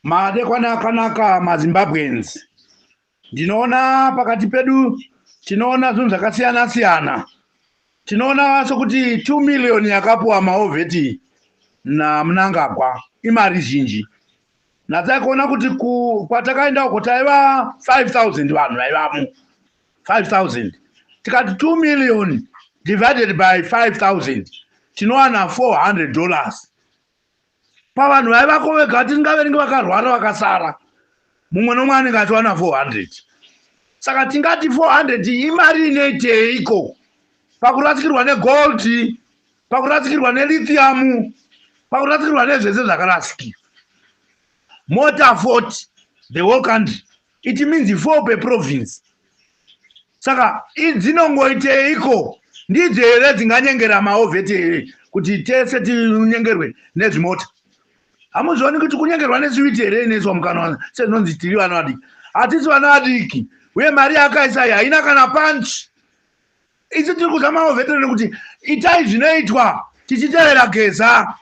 Madekwana akanaka maZimbabweans. Ndinoona pakati pedu tinoona zvinhu zvakasiyana siyana. Tinoona sokuti 2 million yakapuwa maovheti naMnangagwa imari zhinji. Natsai kuona kuti kwatakaenda uko taiva 5000 vanhu vaivamo. 5000 tikati 2 million divided by 5000 tinowana $400. Pavanhu vaivako vega tingaverenge vakarwara vakasara, mumwe nomwe anenge achiwana 400. Saka tingati 400 imari inoiteiko pakurasikirwa negold, pakurasikirwa nelithium, pakurasikirwa nezvese zvakarasikirwa? Mota 40 the whole country, it means 4 per province. Saka dzinongoiteiko? Ndidzo here dzinganyengera maovheti here kuti tese tinyengerwe nezvimota? Hamuzvioni kuti kunyengerwa neswiti here inoiswa mukanwa sezvinonzi tiri vana vadiki? Hatisi vana vadiki. Uye mari yakaisa iyi haina kana punch. Isi tiri kudza maovheti nekuti itai zvinoitwa tichitevera Geza,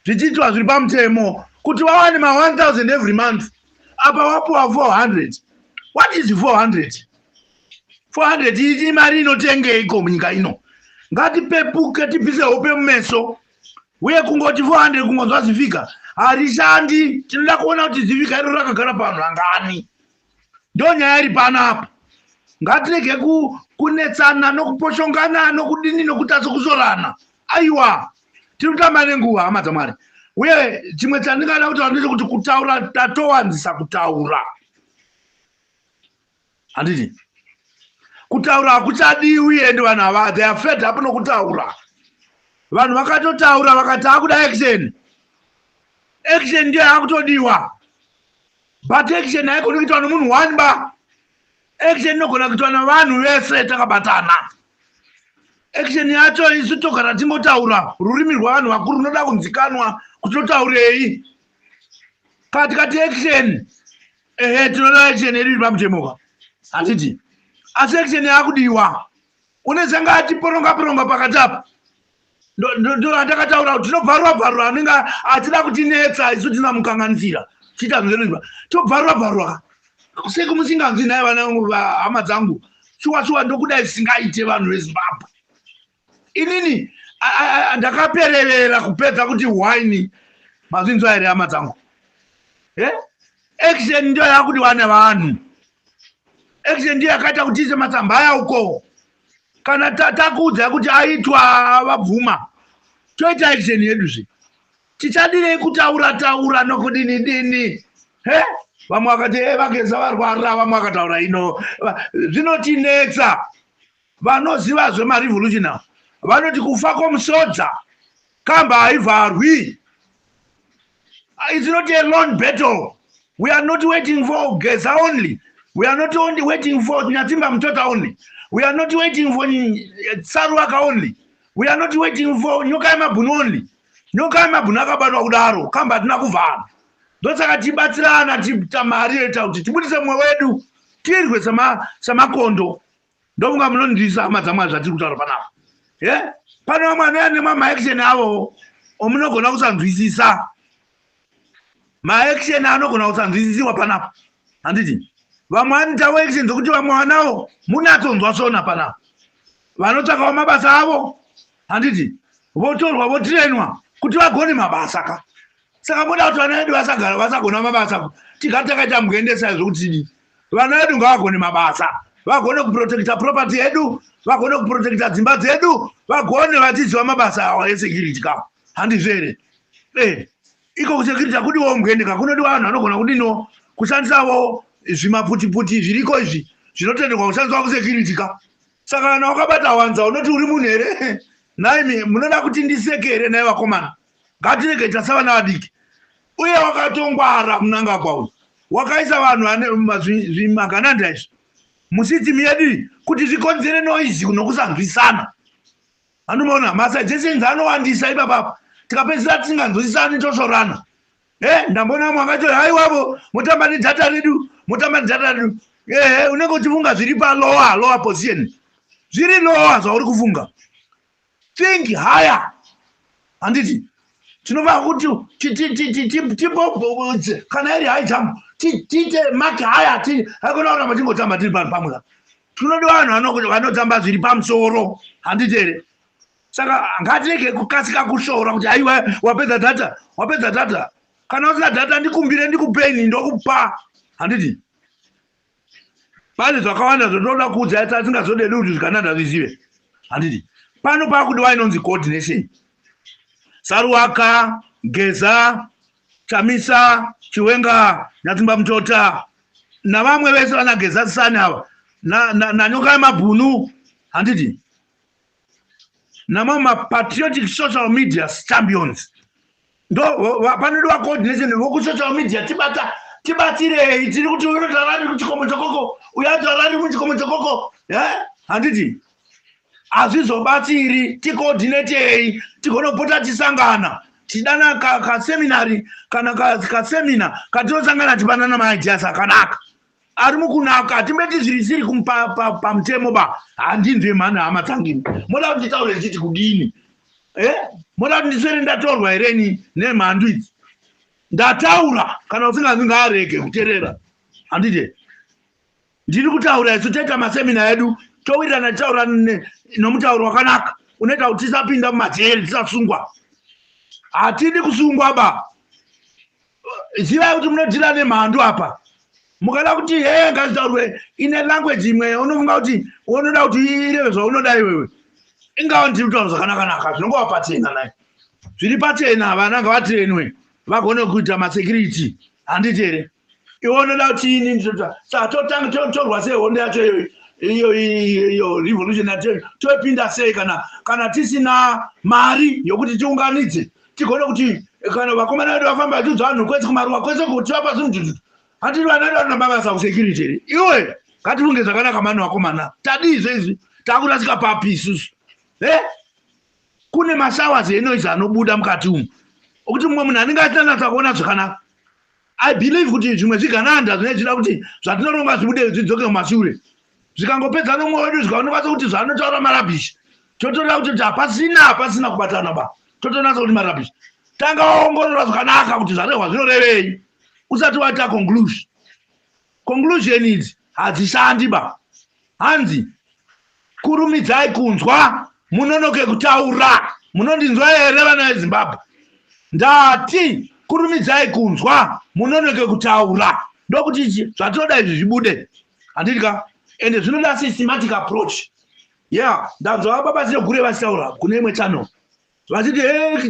zvichiitwa zviri pamutemo kuti vawane ma1000 every month. Apa wapuwa 400. What is 400? 400 iyi imari inotengeiko munyika ino? Ngatipepuke, tibvise hope mumeso. Uye kungoti 400, kungonzwa zifika harishandi. Tinoda kuona kuti zifika iro rakagara pavanhu vangani. Ndo nyaya iri panapa. Ngatirege kunetsana nokuposhongana nokudini nokutadza kusorana. Aiwa, tiri kutamba nenguva, hama dzaMwari. Uye chimwe chandingada kutaura ndechekuti kutaura tatowanzisa kutaura, handiti? Kutaura hakuchadiwi, and vanhu ava, they are fed up nokutaura. Vanhu vakatotaura vakati akuda action. Action ndiyo yakutodiwa, but action haigoni kuitwa nomunhu one ba. Action inogona kuitwa navanhu vese takabatana. Action yacho, isu togara tingotaura rurimi rwavanhu vakuru runoda kunzikanwa kuti totaurei. Kana tikati action, ehe, tinoda action yedu iri pamutemo ka, handiti? Asi action yakudiwa unezanga atiporonga poronga pakati apa. Ndo andakataura kuti tinobvarura bvarura anenge achida kutinetsa. Isu tina mukanganisira chiita zvinhu tobvarura bvarura. Seko musinganzwi naye, vana hama dzangu, shuwa shuwa ndokudai zvisingaite. Vanhu veZimbabwe, inini ndakapererera kupedza kuti wine. Mazvinzwa here, hama dzangu? Action ndiyo yakudiwa nevanhu. Action ndiyo yakaita kuti tiise matsamba aya uko. Kana takuudzai kuti aitwa, vabvuma, toita action yedu zve. Tichadirei kutaura taura nokudini dini? He, vamwe vakati e vaGeza varwara, vamwe vakataura ino. Zvinotinetsa. Vanoziva zvemarevolution avo vanoti kufa kwomusoja kamba haivharwi. It's not a lone battle. We are not waiting for Geza only. We are not only waiting for Nyatsimba Mutota only. We are not waiting for Saruwaka only. We are not waiting for Nyoka yemabhunu only. Nyoka yemabhunu akabatwa kudaro, kamba hatina kuvhara. Ndosaka tibatsirana, tiita mari yoita kuti tibudise mumwe wedu, tirwe samakondo. Ndofunga munondisa, hama dzamwari, zvatiri kutaura panapa. Ye pane vamwe vanouya nemamaaction avo omunogona kusanzwisisa. Maaction anogona kusanzwisisiwa panapa, handiti? Vamwe vanoitawo action dzokuti vamwe vanavo munatsonzwa sona panapa. Vanotsvakawo mabasa avo, handiti? Votorwa, votrainwa kuti vagone mabasa ka. Saka moda kuti vana vedu vasagara vasagona mabasa? Tigari takaita mukuendesa zvokuti tidii? Vana vedu ngavagone mabasa, vagone kuprotecta property yedu, vagone kuprotecta dzimba dzedu, vagone vachiziva mabasa awo esecurity ka, handizvo here? Iko kusecurity hakudiwawo mbwende ka. Kunodiwa vanhu vanogona kudiniwo kushandisawo zvimaputiputi zviriko izvi zvinotenderwa kushandiswa kusecurity ka. Saka kana wakabata wanza, unoti uri munhu here naimi? Munoda kuti ndiseke here nai vakomana? Ngatirege tasavana vadiki. Uye wakatongwara Mnangagwa uyu, wakaisa vanhu vane zvimagananda izvi musystem yedu kuti zvikonzere noise nokusanzwisana. Anomaona masuggestions anowandisa ipapapa, tikapedzisira tisinganzwisisani, tosorana. Ndambona vamwe vakati, "Haiwavo, motamba nedata redu, motamba nedata redu." Ehe, unenge uchifunga zviri palower lower position, zviri lower zvauri kufunga. Think higher, handiti? Tinofanira kuti kana iri high jump, tiite mark haya. Hakuna kuramba tingotamba tiri panhu pamwe. Tinodiwa vanhu vanotamba zviri pamusoro, handiti here? Saka ngatirege kukasika kushora kuti aiwa, wapedza data, wapedza data. Kana usina data, ndikumbire, ndikupeni, ndokupa, handiti? Pane zvakawanda zvotoda kuudza tasingazodedi kuti zvikananda zvizive, handiti? Pano pakudiwa inonzi coordination. Saruwaka, Geza, Chamisa, Chiwenga, Nyatsimba Mutota navamwe vese vana Geza Sani ava naNyoka yemabhunu, handiti, namamwe mapatriotic social media champions, ndo panodiwa coordination. Vokusocial media, tibata, tibatsirei. Tiri kuti uyo tarari kuchikomo chokoko, uyo atarari muchikomo chokoko, handiti? Hazvizobatsiri. Ticoordinatei, tigonopota tisangana, tidana kaseminari kana kaseminar katinosangana, tipanana maideas akanaka ari mukunaka. Hatimbeti zvirisiri pamutemo ba. Handinzwe mhani, hama dzangini. Moda kuti nditaure ndichiti kudini? Moda kuti ndiswere ndatorwa hereni nemhandu idzi? Ndataura. Kana usinganzi, ngaarege kuteerera, handiti? Ndiri kutaura. Isu toita masemina edu, towirirana, tichaura nomutauro wakanaka unoita kuti tisapinda mumajeri, tisasungwa. Hatidi kusungwa ba. Zivai kuti munodhila nemhandu apa. Mukada kuti he, ngazvitaurwe ine language imwe, unofunga kuti unoda kuti ireve zvaunoda iwewe. Ingava ndiri kutaura zvakanaka-naka, zvinongova pachena nai, zviri pachena. Vana ngavatrainwe vagone kuita masecurity, handiti here? Iwe unoda kuti ini nditota. Saka totanga totorwa sei hondo yacho iyoyo, iyo iyo revolution yacho toipinda sei kana tisina mari yokuti tiunganidze, tigone kuti kana vakomana vedu vafamba vachiudza vanhu kwese kumaruwa kwese kuti vapa zvinhu zvinhu? Handiti vana vedu vanoda mabasa kusecurity here? Iwe, ngatifunge zvakanaka mani, vakomana. Tadiizve izvi? Takurasika papi isusu? E, kune mashowers enoise anobuda mukati umu okuti mumwe munhu anenge achinanatsa kuona zvakanaka. I believe kuti zvimwe zvigananda zvinenge zvichida kuti zvatinoronga zvibude, zvidzoke mumashure. Zvikangopedza nomumwe wedu, zvikaonekwa sekuti zvaanotaura marubbish, totoda kuti hapasina, hapasina kubatana ba. Totonatsa kuti marubbish. Tanga waongorora zvakanaka kuti zvarehwa zvinorevei usati waita conclusion. Conclusion idzi hadzishandi ba. Hanzi kurumidzai kunzwa, munonoke kutaura. Munondinzwa here, vana veZimbabwe? Ndati kurumidzai kunzwa, munonoke kutaura. Ndokuti zvatinoda izvi zvibude, handiti ka? Ende zvinoda systematic approach. Yeah, ndanzwa baba Tinogure vachitaura kune imwe channel vachiti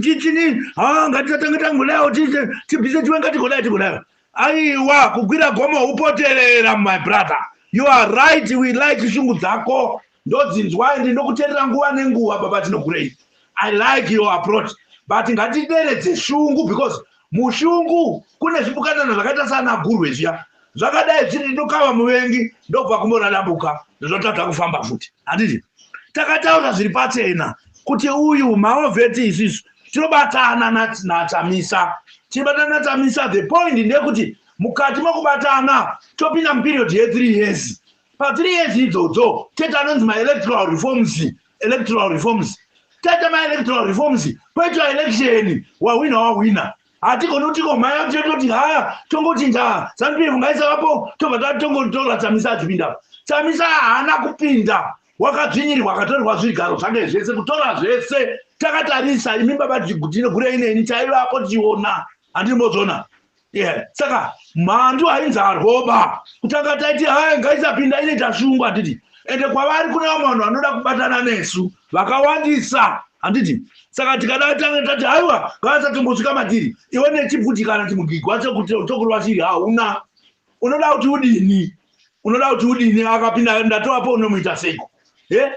chichini, ha, ngatisatange tangodayo, tibvise Chiwenga, tigodai, tigodayo. Aiwa, kukwira gomo upoterera. My brother, you are right. We like shungu dzako, ndodzinzwa ende ndokuteerera nguva nenguva. Baba Tinogurei, I like your approach, but ngatideredze shungu, because mushungu kune zvipukanana zvakaita sana gurwe zviya zvakadai zviri ndokava muvengi, ndobva kumboradambuka, ndozvatadza kufamba futi, handiti? Takataura zviri pachena kuti uyu mawar vet, isusu tinobatana naChamisa, tinobatana naChamisa. The point ndeyekuti mukati mekubatana topinda muperiod ye3 years. Pa3 years idzodzo toita anonzi maelectoral reforms. Electoral reforms, taita maelectoral reforms, poitwa election, wahwina, wahwina. Hatigoni kuti komhaya tototi haya, tongochinja ZANU PF ngaisavapo, tobva tatongotora Chamisa achipinda. Chamisa haana kupinda, wakadzvinyirirwa, akatorerwa zvigaro zvake zvese, kutora zvese takatarisa. Imi baba Tinogurei neni taivapo tichiona, handinombozvona. Yeah. Saka mhandu hainzarwoba. Kutanga taiti hai, ngaisapinda, inoita shungu, handiti? Ende kwavari kune vamwe vanhu vanoda kubatana nesu vakawandisa, handiti? Saka tikada tange tati haiwa, ngavasatombosvika matiri. Iwe nechipfuti kana chimugigwa chokurwa chiri hauna, unoda kuti udini? Unoda kuti udini? Akapinda ndatovapo, unomuita seiko? E,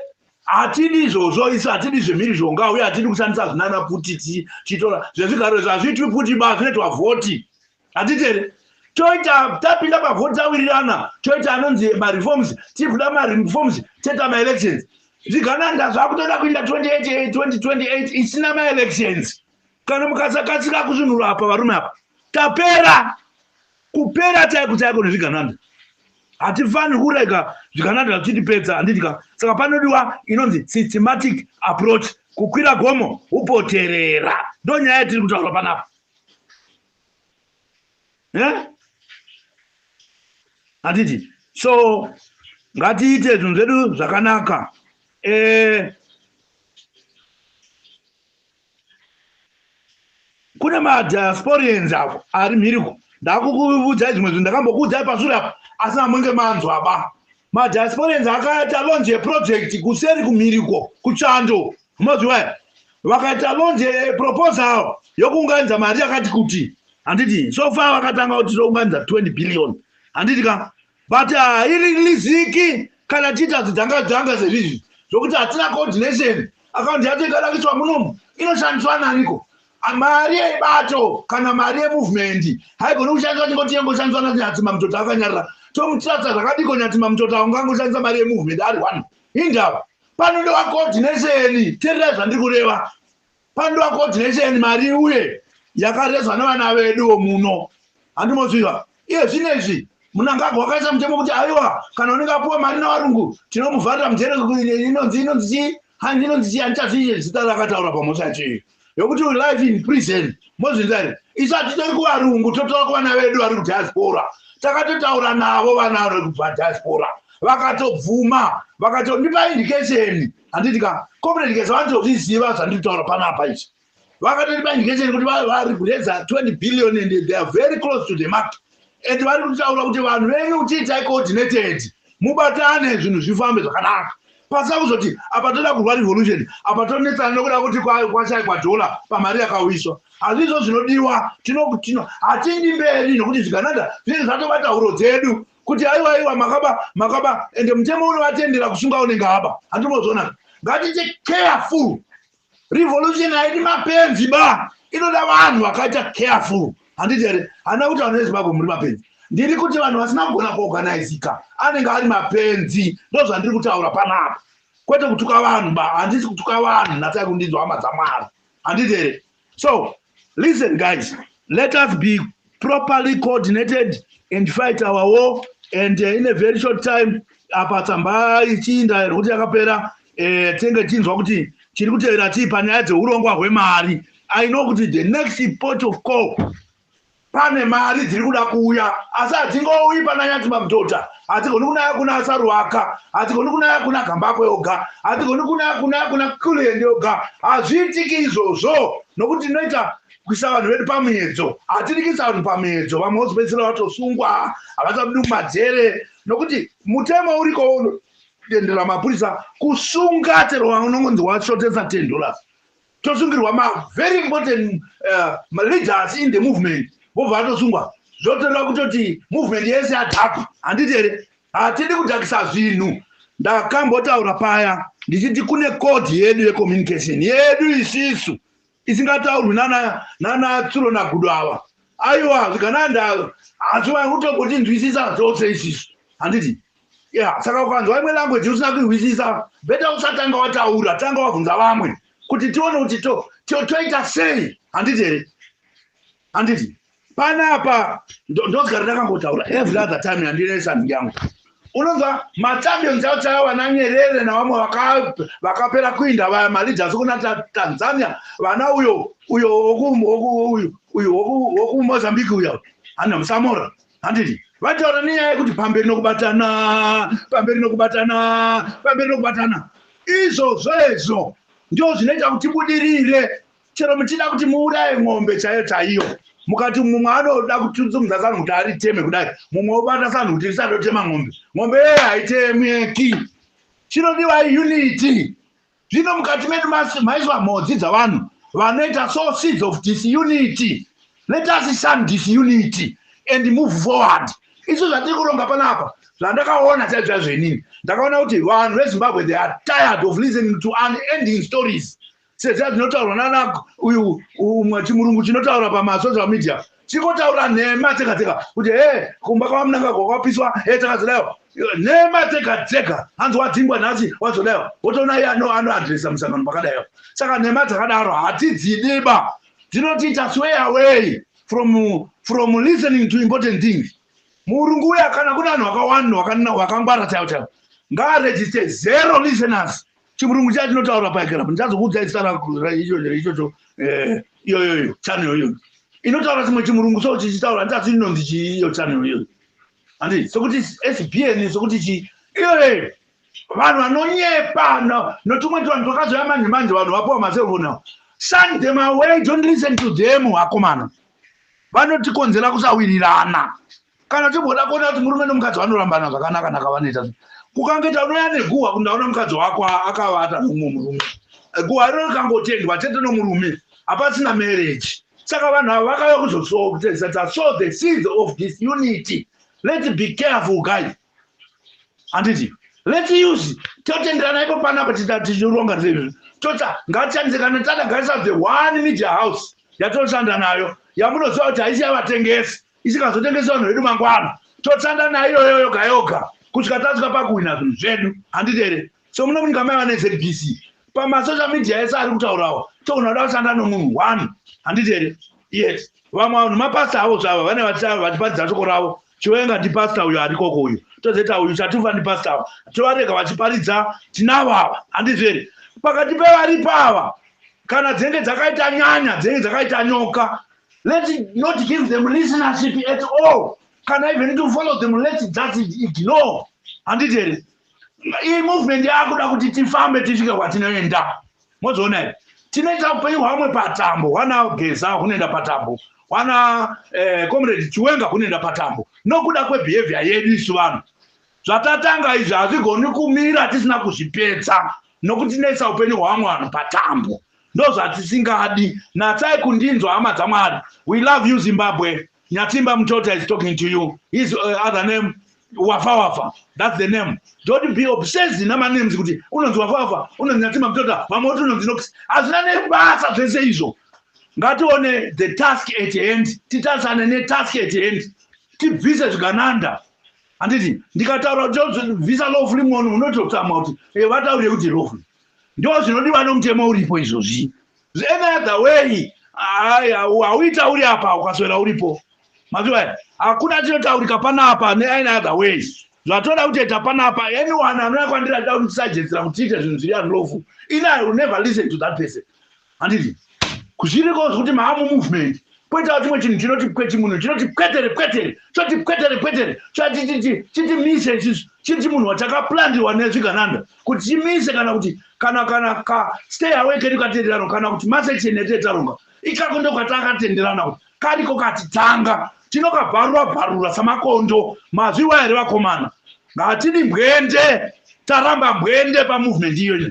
hatidi izvozvo isu, hatidi zvemhirizhonga, uye hatidi kushandisa zvinana puti tichitora zvezvigaro izvo. Hazviitwi puti ba, zvinoitwa vhoti, handiti here? Toita, tapinda pavhoti, tawirirana, toita anonzi mareforms. Tibuda mareforms, toita maelections. Zvigananda zvakutoda kuinda 28, 2028 isina maelections. Kana mukasakasika kuzvinhuro apa, varume, apa tapera, kupera chaiko chaiko nezvigananda. Hatifaniri kurega zvigananda zvichitipedza, handiti ka? Saka panodiwa inonzi systematic approach. Kukwira gomo upoterera, ndo nyaya yatiri kutaura panapa. Handiti? So ngatiite zvinhu zvedu zvakanaka. Kune madiasporians avo ari mhiriko, ndakukuudzai zvimwe zvinhu ndakambokuudzai pashure apo, asi amunge manzwa ba. Madiasporians akaita launch yeproject kuseri kumhiriko kuchando, maziva, vakaita launch yeproposal yokuunganidza mari yakati kuti, handiti? So far vakatanga kuti tounganidza 20 billion, handiti ka? But hairiliziki kana tiita zvidzanga dzanga sezvizvi zvokuti hatina coordination. Akaunti yacho ikanakiswa munomu, inoshandiswa naniko? Mari yebato kana mari yemovement haigoni kushandiswa tingoti yongoshandiswa naNyatsima Mutota akanyarara. Tomutsatsa zvakadiko Nyatsima Mutota ungangoshandisa mari yemovement ari one? Indava panodiwa coordination. Teererai zvandiri kureva. Panodiwa coordination, mari uye yakarezwa nevana veduwo muno, handimoziva. Iye zvinezvi Munangagwa wakaisa mutemo kuti aiwa, kana unenge apuwa mari navarungu, tinomuvharira mujere. Inonzi chii? Hanzi inonzi chii? Handichazii zita rakataura pamhosva yacho iyo yokuti life in prison. Mozvinza here? Isu hatitori kuvarungu, totora kuvana vedu vari kudiaspora. Takatotaura navo vana vari kubva diaspora, vakatobvuma, vakatondipa indication, handiti ka? Comrade Geza vanotozviziva zvandiri kutaura panapa izvi. Vakatotipa indication kuti vari kureza 20 billion and they are very close to the mark, and vari kutaura kuti vanhu venyu tiitai coordinated, mubatane, zvinhu zvifambe zvakanaka, pasina kuzoti apa toda kurwa revolution, apa tonetsana nokuda kuti kwashayikwa dhola pamari yakawiswa. Hazvizvo zvinodiwa. Hatindi mberi nokuti zvigananda zvinenge zvatobata huro dzedu kuti aiwa, aiwa, makaba, makaba, ende mutemo unovatendera kusunga unenge aba, handimozvona. Ngatiite careful. Revolution haidi mapenzi ba, inoda vanhu vakaita careful, handiti here? Handina kuti vanhu veZimbabwe muri mapenzi. Ndiri kuti vanhu vasina kugona kuorganizika anenge ari mapenzi. Ndo zvandiri kutaura panapa, kwete kutuka vanhu ba. Handisi kutuka vanhu, natsai kundinzwa, hama dzaMwari, handiti here? So listen guys, let us be properly coordinated and fight our war, and in a very short time, apa tsamba ichiinda nokuti yakapera, tinenge tichinzwa kuti chiri kutevera chii panyaya dzeurongwa hwemari. I know kuti the next port of call pane mari dziri kuda kuuya, asi hadzingouyi pana Nyatsima Mutota, hadzigoni kunaya kuna Saruwaka, hadzigoni kunaya kuna Gambakwe oga, hadzigoni kunaya kuna Kulend oga. Hazviitiki izvozvo, nokuti tinoita kuisa vanhu vedu pamuedzo. Hatidi kuisa vanhu pamuedzo, vamwe vozopedzisira vatosungwa, havachabudi mumajere, nokuti mutemo uriko unotendera mapurisa kusunga chero unongonzi washotesa $10. Tosungirwa mavery important leaders in the movement, vobva vatosungwa, zvotoreva kutoti movement yese yadhakwa, handiti here? Hatidi kudhakisa zvinhu. Ndakambotaura paya ndichiti kune code yedu yecommunication yedu isisu isingataurwi nana tsuro nagudo ava. Aiwa, zvigananda hazviwai kutombotinzwisisa zvose isisu, handiti? Ya, saka ukanzwa imwe language usina kuihwisisa, better usatanga wataura, tanga wabvunza vamwe kuti tione kuti toita sei, handiti here? Handiti panapa ndozigara ndakangotaura every other time yandinoisa nhingi yangu. Unonzwa machampions acho chaivo, vana Nyerere navamwe vakapera kuinda vaya, maleaders kuna Tanzania, vana uyo uyo uyu wokuMozambique uyo, hana Musamora, handiti? Vataura nenyaya yekuti pamberi nokubatana, pamberi nokubatana, pamberi nokubatana. Izvozvo izvo ndio zvinoita kuti tibudirire. Chero muchida kuti muuraye ng'ombe chaiyo chaiyo, mukati mumwe anoda kutsutsumudza sanhu kuti ariteme kudai, mumwe obata sanhu kuti risatotema ng'ombe, ng'ombe yeye haitemeki. Chinodiwa iunity. Zvino mukati medu maiswa mhodzi dzavanhu vanoita so seeds of disunity. Let us shun disunity and move forward. Isu zvatiri kuronga panapa, zvandakaona chaizvo chaizvo inini, ndakaona kuti vanhu veZimbabwe, they are tired of listening to unending stories sezviya zvinotaurwa nana uyu umwe chimurungu chinotaura pamasocial media, chikotaura nhema dzega dzega kuti he, kumba kwaMunangagwa kwapiswa, he, takazodaiwa, nhema dzega dzega. Hanzi wadzingwa nhasi, wazodaiwa, wotoona iye anoadresa musangano pakadaiwa. Saka nhema dzakadaro hatidzidiba, dzinotiita sway away from listening to important things. Murungu uya, kana kune vanhu vakawanda vakangwara chaivo chaivo, ngaaregister zero listeners. Chimurungu chiya chinotaura paikerapo, ndichazokuudzai zita ichocho, iyoyoyo channel iyoyo inotaura chimwe chimurungu, so chichitaura ndichati inonzi chii iyo channel iyoyo, handiti? Sokuti SBN, sokuti chii iyoyo. Vanhu vanonyepa notumwe tuvanhu twakazoya manje manje, vanhu vapiwa macellphone avo. Send them away, don't listen to them. Vakomana vanotikonzera kusawirirana. Kana timboda kuona kuti murume nomukadzi vanorambana zvakanaka naka, vanoita kukangeta unoya neguhwa kuti ndaona mukadzi wako akavata nomumwe murume. Guhwa iro rikangotendwa chete nomurume, hapasina marriage. Saka vanhu ava vakauya kuzotsa sow the seeds of disunity. Let's be careful, guys, handiti? Let's use, totenderana ipo panapa, tichironga seizvi, tota ngatishandise kana tada, ngatisave the one media house yatoshanda nayo, yamunoziva kuti haisi yavatengesi, isingazotengesi vanhu vedu mangwana. Toshanda nayo iyoyo yoga yoga kusvika tasvika pakuwina zvinhu zvedu, handiti here? So muno munyika maiva neZBC, pamasocial media ese ari kutaurawo, togona kuda kushanda nomunhu one, handiti here? Yes, vamwe vanhu mapasta avo zvava vane vachiparidza shoko ravo. Chiwenga ndipasta uyo arikoko uyu, tozoita uyu Chatufa ndipasta ava, tovarega vachiparidza. Tinavo ava, handizvo here? Pakati pevaripo ava, kana dzinenge dzakaita nyanya, dzinenge dzakaita nyoka, let's not give them listenership at all, kana even to follow them. Let's just ignore, handiti here? Iyi movement yakuda kuti tifambe tisvike kwatinoenda. Mozoona here? Tinoita upenyu hwamwe patambo, hwana Geza hunoenda patambo, hwana Comrade Chiwenga hunoenda patambo nokuda kwebehavior yedu isu vanhu. Zvatatanga izvi hazvigoni kumira tisina kuzvipedza, nokuti tinoisa upenyu hwamwe vanhu patambo. Ndo zvatisingadi. Natsai kundinzwa, hama dzaMwari. We love you, Zimbabwe. Nyatsimba Mutota is talking to you. His other name, Wafa Wafa, that's the name. Don't be obsessed namanames kuti unonzi Wafa Wafa, unonzi Nyatsimba Mutota, vamwe kuti unonzi Nox. Hazvina nebasa zvese izvo. Ngatione the task at hand, titarisane netask at hand, tibvise zvigananda, handiti? Ndikataura kuti bvisa lawfully, munhu unototsamwa kuti vataurire kuti lawfully ndo zvinodiwa nomutemo uripo izvozvi. Any other way hauitauri apa, ukaswera uripo mazuva hakuna chinotaurika panapa neany other way. Zvatoda kutoita panapa, anyone anouya kwandiri achida kundisuggestira kuti tiite zvinhu zviri unlawful, ini I will never listen to that person, handiti? Zviriko zvekuti maamu movement, poitawo chimwe chinhu chinoti kwechimunhu chinoti pwetere pwetere, choti pwetere pwetere, chitimise isusu. Chiri chimunhu chakaplandiwa nezvigananda kuti chimise, kana kuti kana ka stay away kedu katenderano, kana kuti masection etetaronga ikako ndo kwatakatenderana kuti kariko katitanga, tinokabharura bharura samakondo. Mazviwa here, vakomana? Ngatidi mbwende, taramba mbwende pamovement iyoyo,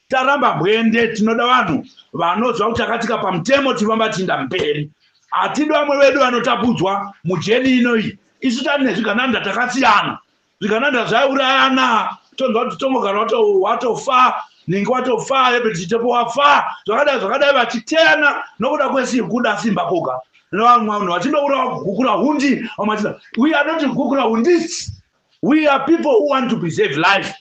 taramba mbwende. Tinoda vanhu vanoziva kuti takatika pamutemo, tifamba tiinda mberi. Hatidi vamwe vedu vanotapudzwa mujeni inoyi. Isu tani nezvigananda takasiyana. Zvigananda zvaiurayana, tonzwa kuti tongogara watofa, ningi watofa, Hebert Chitepo wafa, zvakadai zvakadai, vachiteyana nokuda kwesikuda simba koga. Vamwe vanhu vachindourawa kugukura hundi, vamwe vachida. We are not gukura hundists. We are people who want to preserve life.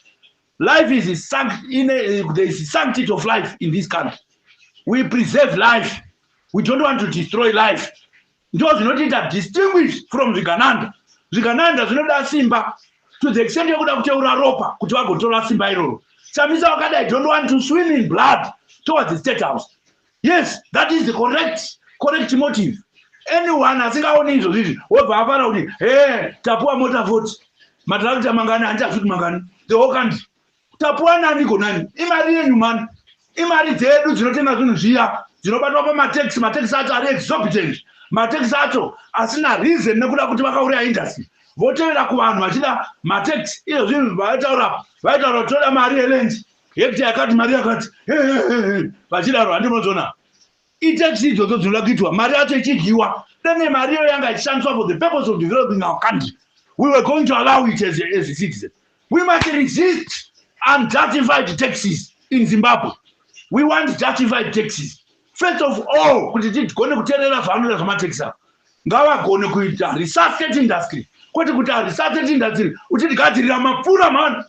Life is in a, there is sanctity of life in this country. We preserve life, we don't want to destroy life. Ndo zvinotiita distinguish from zvigananda. Zvigananda zvinoda simba to the extent yekuda kuteura ropa kuti vagotora simba iroro. Chamisa wakadai don't want to swim in blood towards the State House. Yes, that is the correct motive. Anyone asingaoni izvozvo izvi wobva afara kuti he, tapuwa mota 40, matarakita mangani, handichazi kuti mangani, the whole country tapuwa naniko nani? Imari yenyu mani, imari dzedu dzinotenga zvinhu zviya dzinobatwa pamatax. Matax acho ari exorbitant, matax acho asina reason, nekuda kuti vakauraya industry, votevera kuvanhu vachida matax. Iyo zvinhu vaitaura, vaitaura kuti toda mari yeland, hekta yakati, mari yakati, vachidaro, handinozoona itax idzodzo dzinoda kuitwa, mari yacho ichidyiwa. Dene mari iyo yanga ichishandiswa for the purpose of developing our country, we were going to allow it as a citizen. We must resist unjustified taxes in Zimbabwe. We want justified taxes first of all. Kuti tigone kuteerera zvavanoita zvamatax avo, ngavagone kuita resuscitate industry, kwete kuti resuscitate industry uchitigadzirira mapfura mani.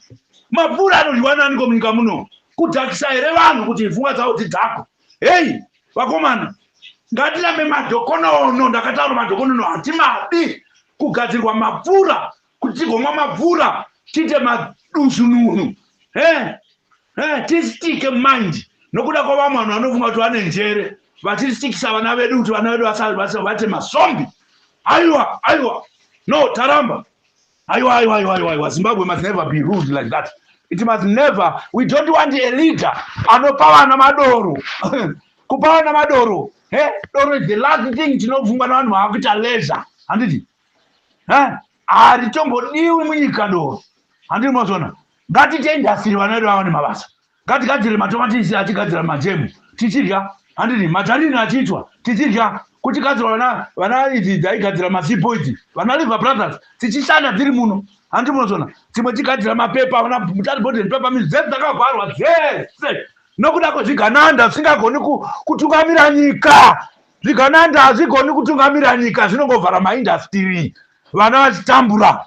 Mapfura anodyiwa naniko munyika muno? Kudhakisa here vanhu kuti pfungwa dzavo dzidhakwe? Hei vakomana, ngatirambe madhokonono. Ndakataura madhokonono hatimadi. Kugadzirwa mapfura kuti tigomwa mapfura, tiite maduzununu. Tisitike mind nokuda kwavamwe vanhu vanofunga kuti vane njere, vachistikisa vana vedu kuti vana vedu vaite mazombi. Aiwa, aiwa, no, taramba. Aiwa, aiwa, aiwa, aiwa, aiwa. Zimbabwe must never be ruled like that. It must never. We don't want a leader anopa vana madoro. Kupa vana madoro, doro is the last thing chinofungwa navanhu vaakuita leisure, handiti? Haritombodiwi munyika doro, handiti? Mazona, ngatite industry, vana vedu vawane mabasa. Ngatigadzire matomatisi, achigadzira majemu, tichidya, handiti? Majarini achiitwa, tichidya. Kuchigadzirwa vana idzi dzaigadzira masipo idzi, vana Lever Brothers, tichishanda dziri muno, handiti? Munozona, dzimwe chigadzira mapepa, vana Mutare Board and Paper Mills, dzese dzakavharwa dzese nokuda kwezvigananda zvisingagoni kutungamira nyika. Zvigananda hazvigoni kutungamira nyika, zvinongovhara maindastiri, vana vachitambura.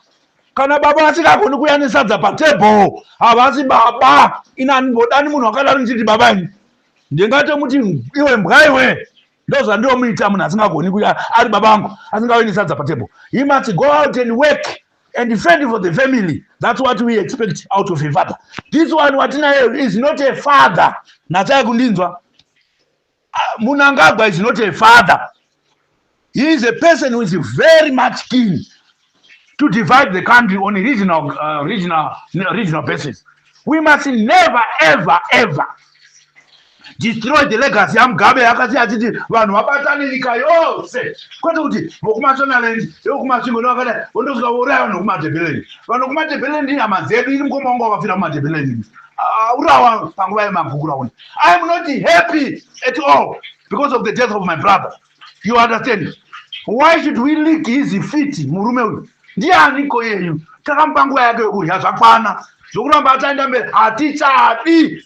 Kana baba vasingagoni kuuya nesadza patebho, havasi baba. Ini handimbodani munhu wakadaro ndichiti baba. Ini ndingatomuti, "Iwe mbwa iwe." Ndozvandinomuita munhu asingagoni kuya ari baba vangu, asingauyi nesadza patebho. He must go out and work and fend for the family. That's what we expect out of a father. This one watinayo is not a father. Natsai kundinzwa. Mnangagwa is not a father. He is a person who is very much keen to divide the country on a regional basis. We must never, ever, ever destroy the legacy yaMugabe. Yakati achiti vanhu vabatane nyika yose, kwete kuti vokuMashonaland, vekuMasvingo nevakadai vondosvika vouraya vanhu vekuMatebheleni. Vanhu vekuMatebheleni ihama dzedu. Iri mukoma wangu wakafira muMatebheleni, urawa panguva yemaGukurahundi. I am not happy at all because of the death of my brother, you understand? Why should we lick his feet? Murume uyu ndianiko yeyu? Takamupa nguva yake yokurya, zvakwana. Zvokuramba ataenda mberi hatichadi,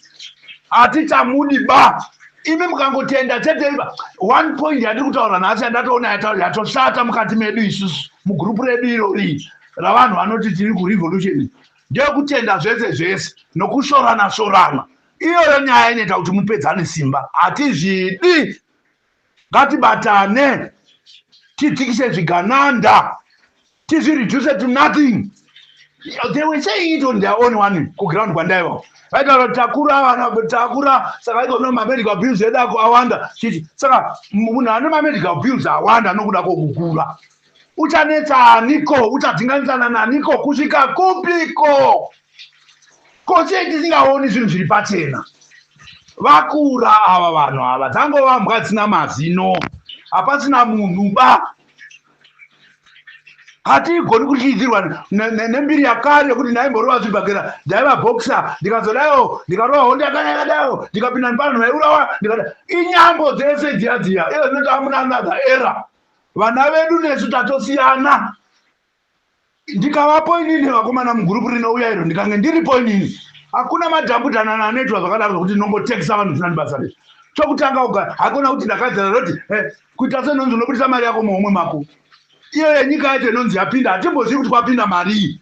hatichamudi ba. Imi mukangotenda chete iba. One point yandiri kutaura nhasi yandatoona yatoshata mukati medu isusu mugurupu redu irori ravanhu vanoti tiri kurevolution ndeyekutenda zvese zvese nokushorana shorana. Iyoyo nyaya inoita kuti mupedzane simba. Hatizvidi. Ngatibatane, tidzikise zvigananda, tizvireduce to nothing. They were saying it on their own one kuground kwandaivawo. Vaitaura kuti takura, vana takura, saka ikono mamedical bills edu ako awanda chiti. Saka munhu ane mamedical bills awanda nokuda kwokukura uchanetsa aniko? Uchadzinganisana naniko kusvika kupiko? Ko sei tisingaoni zvinhu zviri pachena? Vakura ava vanhu ava, dzangova mbwa dzisina mazino, hapasina munhu ba. Hatigoni kutyidzirwa nembiri yakare yekuti ndaimborova zvibhakera, ndaiva boxer, ndikazodaiwo, ndikarova hondo yakadaiwo, ndikapinda nepanhu vaiurawa. Inyambo dzese dziya dziya. Iyo zvinoti amuna another era. Vana vedu nesu tatosiyana. Ndikavapo inini, vakomana, mugurupu rinouya iro, ndikange ndiripo inini, hakuna madhambudhanana anoitwa zvakadaro zvokuti ndinongotekisa vanhu zvisina basa rezvo. Chokutanga uga hakuna kuti ndakadzira roti kuita senonzi unobudisa mari yako muhomwe mako. Iyo yenyika yacho inonzi yapinda, hatimbozivi kuti kwapinda mari iyi.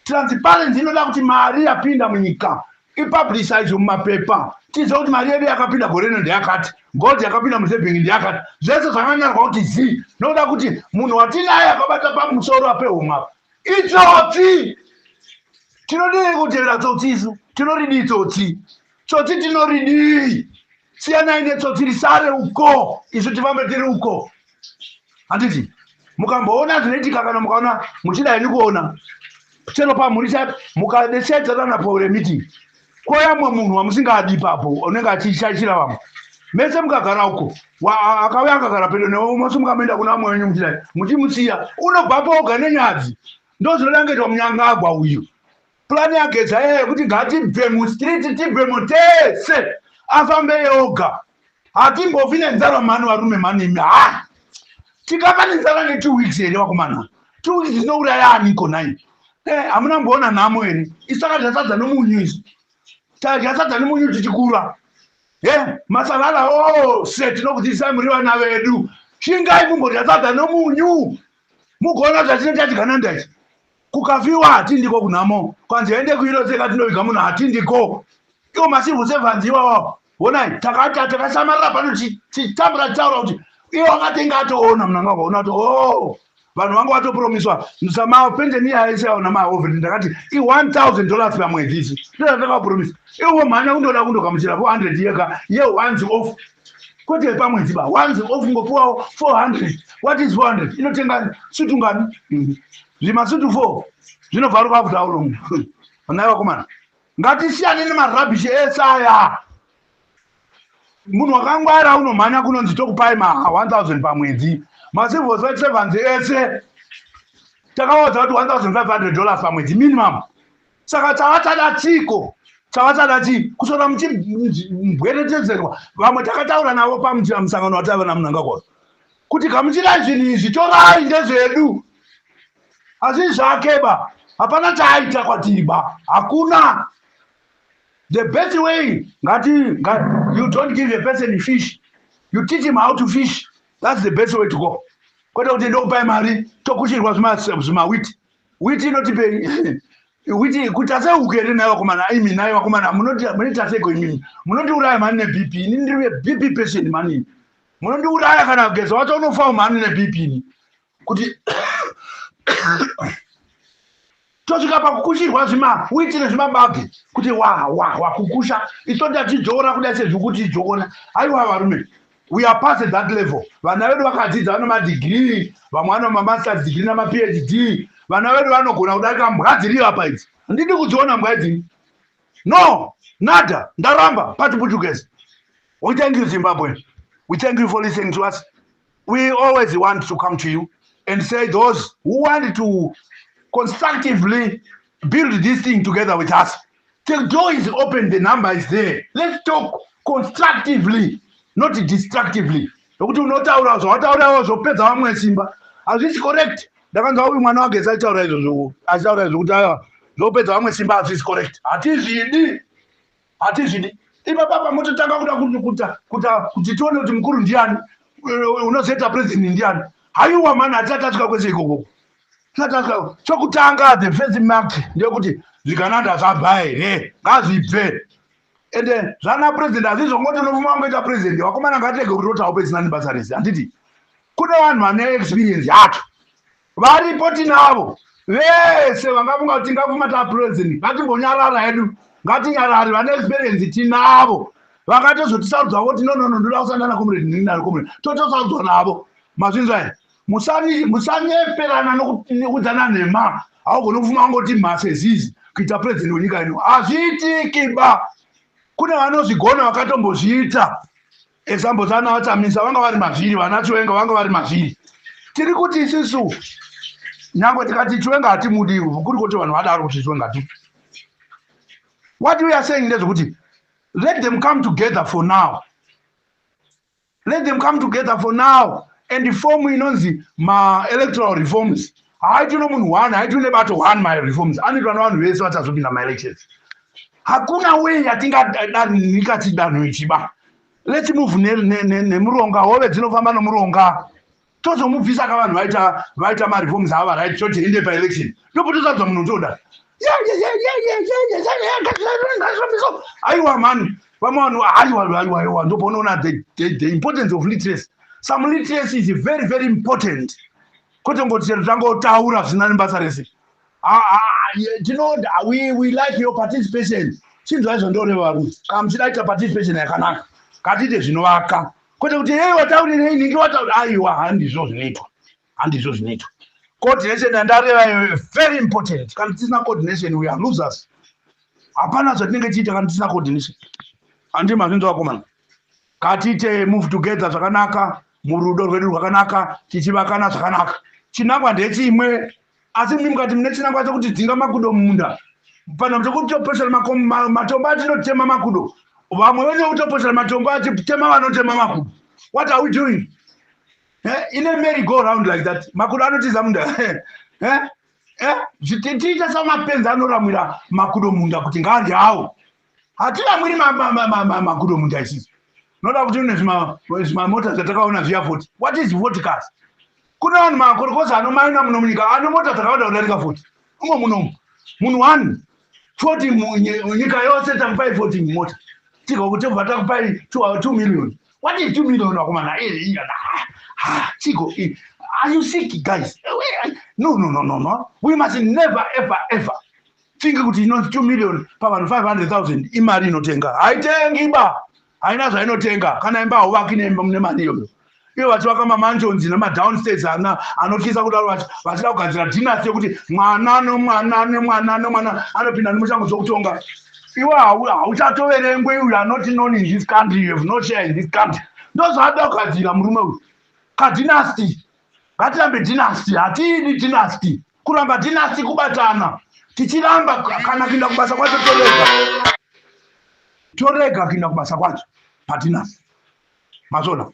Transparency inoda kuti mari yapinda munyika ipublicize mumapepa, tizive kuti mari yedu yakapinda gore rino ndeyakati, gold yakapinda muReserve ndeyakati, zvese zvakanyorwa kuti zii. Nokuda kuti munhu watinaye akabata pamusoro apehomwe apa itsotsi. Tinodii kutevera tsotsi isu? Tinoridii tsotsi? Tsotsi tinoridii? Siyanai netsotsi, risare uko, isu tifambe tiri uko, handiti? Mukamboona zvinoitika kana mukaona muchida henyu kuona chero pamhuri chaipo, mukadeshedzerana pore meeting, koyamwe munhu wamusingadi ipapo unenge achishaishira vamwe mese, mukagara uko, akauya akagara pedo newe, mose mukamuenda kuna vamwe wenyu muchidai muchimusiya, unobvapo oga nenyadzi. Ndo zvinoda ngoitwa Mnangagwa uyu. Plan yaGeza iye yekuti ngatibve mustreet, tibve mutese, afambe yoga. Hatimbofi nenzara mani, varume manimi. Ha, tikafa nenzara ne2 weeks here, vakomana? 2 weeks zvinouraya aniko nai? Hamuna mboona nhamo here? Isu takadya sadza nomunyu, isu tadya sadza nemunyu tichikura. Masalala ose tinokudzidzisai muri vana vedu. Shingai mumbodya sadza nomunyu, mugoona zvatinoita tigananda ichi. Kukafiwa hatindiko kunhamo, kwanzi ende kuiroseka tinoviga munhu, hatindiko. Iwo macivil servants iwawo, honai, takati takasamarira pano tichitambura, tichitaura kuti iwo akatenga atoona Mnangagwa, ona kuti o oh, Vanhu vanga vatopromiswa samapenjeni ese awo namaovert. Ndakati i$1000 pamwedzi isi ndozvatakapromisa. Iwo mhanya kundoda kundogamuchira 400 yega ye once off, kwete pamwedzi ba, once off ngopuwawo 400. What is 400? Inotenga sutu ngani? Zvimasutu 4 zvinobvaruka after how long? Vanai vakomana, ngatisiyane nemarubbish ese aya. Munhu wakangwara unomhanya kunonzi tokupai ma1000 pamwedzi. Macivil servants ese takawadza kuti $1500 pamwedzi minimum. Saka chavachada chiko? Chavachada chii? Kusora muchimbweretedzerwa. Vamwe takataura navo pamusangano wataiva naMnangagwa kuti gamuchirai zvinhu izvi, torai, ndezvedu, hazvii zvake ba. Hapana chaaita kwatiri ba, hakuna. The best way ngati you don't give a person fish, you teach him how to fish. That's the best way to go, kwete kuti ndokupai mari tokushirwa zvimawiti witi. Inotipei witi? Kuita sehuku here nai vakomana? Imi nai vakomana, munoita seko imimi? Munondiuraya mani neBP. Ini ndiri BP patient mani, munondiuraya. Kana kugeza wacho unofawo mani neBP. Ini kuti tosvika pakukushirwa zvimawiti nezvimabage kuti wa wa wakukusha, isoti achidzora kudai sezvikuti idzokona. Aiwa varume, we are past that level. Vana vedu vakadzidza, vano madegree, vamwe vano mamasters degree namaPhD. Vana vedu vanogona kudarika mbwa dziriyo apa idzi. Handidi kudziona mbwa idzi, no nada, ndaramba. Pati Portuguese. We thank you, Zimbabwe. We thank you for listening to us. We always want to come to you and say those who want to constructively build this thing together with us, the door is open, the number is there. Let's talk constructively, not destructively, nokuti unotaura zvawataurawo zvopedza vamwe simba, hazvisi correct. Ndakanzwa uyu mwana wagesa achitaura izvozvo, achitaura izvo kuti aiwa, zvopedza vamwe simba, hazvisi correct. Hatizvidi, hatizvidi. Ipapapa mototanga kuda kuti tione kuti mukuru ndiani, unozoita president ndiani. Haiwa mani, hatisati tasvika kwese ikokoko. Tisati tasvika. Chokutanga, the first mark ndeyekuti zvigananda zvabva here? Ngazvibve. Ende zvana president hazvizvongoti unofuma kungoita president. Vakomana, ngatirege kutotawo pesina nebasa rese. Handiti kune vanhu vane experience yacho varipo? Tinavo vese vangafunga kuti tingafuma tapresident. Ngatimbonyarara hedu, ngatinyarare. Vane experience tinavo, vakatozotisarudza voti, "No, no, no, ndoda kusangana nacomrade nini, comrade," totosarudzwa navo. Mazvinzwa here? Musanyeperana nekuudzana nhema. Haugoni kufuma wangoti mhasezizi kuita president wenyika ino, hazviitiki ba. Kune vanozvigona vakatombozviita. Example, sana vaChamisa vanga vari mavhiri, vana Chiwenga vanga vari mavhiri. Tiri kuti isusu nyange tikati Chiwenga hatimudi, kuri kuti vanhu vadaro kuti Chiwenga hati, what we are saying ndezvekuti let them come together for now. Let them come together for now and form inonzi maelectoral reforms. Haiti nomunhu one, haiti nebato one. Mareforms anoitwa nevanhu vese vachazopinda maelections. Hakuna way yatingadanika chidanho ichiba. Let's move nemuronga. Hove dzinofamba nomuronga. Tozomubvisa ka vanhu vaita mareforms ava, right? Toti inde paelection, ndopotosadza munhu toda. Aiwa mani, vamwe vanhu, aiwa, aiwa, aiwa. Ndopaunoona the importance of literacy. Some literacy is very, very important, kwete ngoti chero tangotaura zvisina nebasa rese. We like your participation. Chinzwa izvo ndoreva, varume. Kana muchida kuita participation yakanaka, ngatiite zvinovaka, kwete kuti, "Ei, wataurirei ningi watauri." Aiwa, handizvo zvinoitwa, handizvo zvinoitwa. Coordination yandareva, very important. Kana tisina coordination, we are losers. Hapana zvatinenge tiita kana tisina coordination. Handi mazvinzwa, vakomana? Ngatiite move together zvakanaka, murudo rwedu rwakanaka, tichivakana zvakanaka. Chinangwa ndechimwe, asi mi mukati mune chinangwa chekuti dzinga makudo mumunda, panhamo chekutoposhera matombo achinotema makudo, vamwe venekutoposhera matombo achitema vanotema makudo. What are we doing? In a merry go round like that, makudo anotiza munda. Tiite samapenzi anoramwira makudo munda kuti ngaadye awo. Hatiramwiri makudo munda isisu. Noda kuti une zvimamota zvatakaona zviya, 40. What is 40 cars? Kune vanhu makorokoza anomaina muno munyika ane mota dzakawanda kudarika 40 umo munomu. Munhu one, 40 nyika yose, takupai 40 mota, tigwa tobva takupai 2 million. What is 2 million, vakomana? Chiko? Are you sick, guys? No, no, no, no, no. We must never, ever, ever think kuti inonzi 2 million pavanhu 500,000 imari inotenga. Haitengi ba, haina zvainotenga. Kana imba hauvaki nemari iyoyo. Ivo vachivaka mamansions nemadownstairs ana anotyisa kudaro, vachida kugadzira dynasty yekuti mwana nomwana nemwana nemwana anopinda nemushango dzokutonga. Iwe hauchatoverengwe. Uyu anoti known in this country, you have no share in this country. Ndozvaada kugadzira murume uyu, kadynasty. Ngatirambe dynasty. Hatiidi dynasty. Kuramba dynasty kubatana tichiramba kana kuenda kubasa kwacho. Torega, torega kuenda kubasa kwacho padynasty. Mazvona?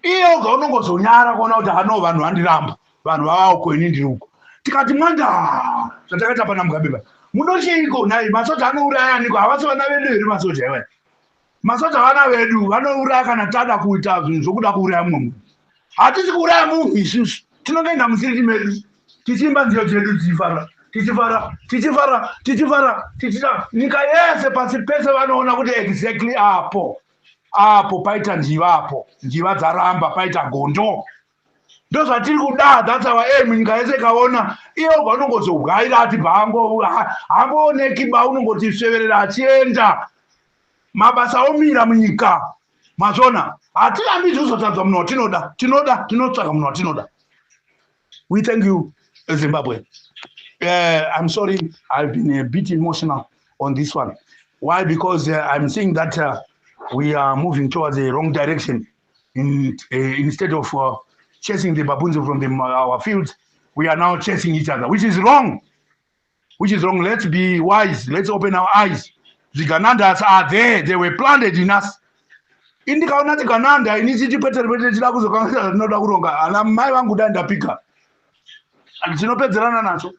Iye oga unongozonyara kuona kuti hano vanhu vandiramba, vanhu vavauko, ini ndiri uko. Tikati mwanda zvatakaita pana Mugabe pa munochiiko nhai? Masoja anouraya aniko? Havasi vana vedu here masoja iwaya? Masoja vana vedu. Vanouraya kana tada kuita zvinhu zvokuda kuuraya mumwe munhu. Hatisi kuuraya munhu isusu. Tinongoenda musiriti medu tichiimba nziyo dzedu, tichifara, tichifara, tichifara, tichifara, tichita nyika yese, pasi pese vanoona kuti exactly apo apo paita njiva, apo njiva dzaramba, paita gondo. Ndozvatiri kuda. That's our aim. Nyika yese ikaona, iye ubva unongozobwaira ati bhango hangooneki ba, unongoti sveverera achienda, mabasa omira munyika. Mazvona? Hatirambi zvizotadzwa munhu watinoda. Tinoda, tinotsvaga munhu watinoda. We thank you, Zimbabwe. I'm sorry I've been a bit emotional on this one. Why? Because I'm seeing that we are moving towards the wrong direction. Instead of chasing the baboons from our fields, we are now chasing each other, which is wrong, which is wrong. Let's be wise. Let's open our eyes. Zviganandas are there. They were planted in us. Indikaona chigananda ini chichi pwetere pwetere chida kuzokanganisa zvatinoda kuronga, ana mai vangu, dai ndapika, tinopedzerana nacho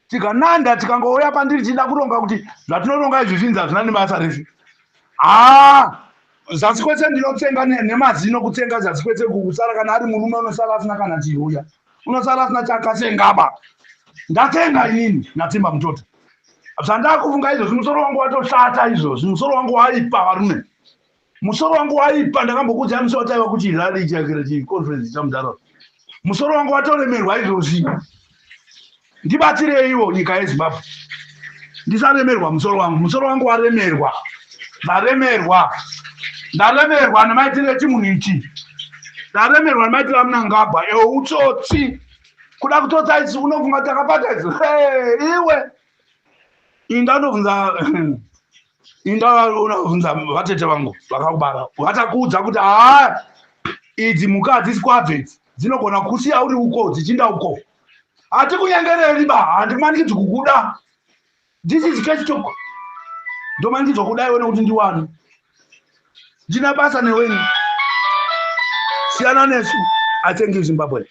chigananda. Tikangouya pandiri chida kuronga kuti zvatinoronga izvi zvinzi hazvina nebasa rese, haa, zasi kwese ndinotsenga nemazino. Kutsenga zasi kwese kusara, kana ari murume unosara asina kana chiuya, unosara asina chakasengaba. Ndatsenga inini natsimba mutota. Zvandakufunga izvozvi, musoro wangu watoshata izvozvi, musoro wangu waipa, varume, musoro wangu waipa. Ndakambokudzai musi wataiva kuchirally chiconference chamudhara. Musoro wangu watoremerwa izvozvi. Ndibatsireiwo, nyika yeZimbabwe, ndisaremerwa musoro wangu. Musoro wangu waremerwa. Ndaremerwa, ndaremerwa nemaitiro echimunhu ichi. Ndaremerwa nemaitiro aMnangagwa eutsotsi, kuda kutotsa isi. Unofunga takapata isi iwe? Inda unobvunza, inda unobvunza vatete vangu vakakubara, vatakuudza kuti haa, idzi mhuka hadzisi kwadzo idzi, dzinogona kusiya uri uko dzichinda uko. Hatikunyengereri ba, handimanikidzi kukuda. This is cash talk. Ndomanikidzwa kuda iwe nekuti ndiwani? Ndina basa neweni? Siyana nesu. I thank you, Zimbabwe.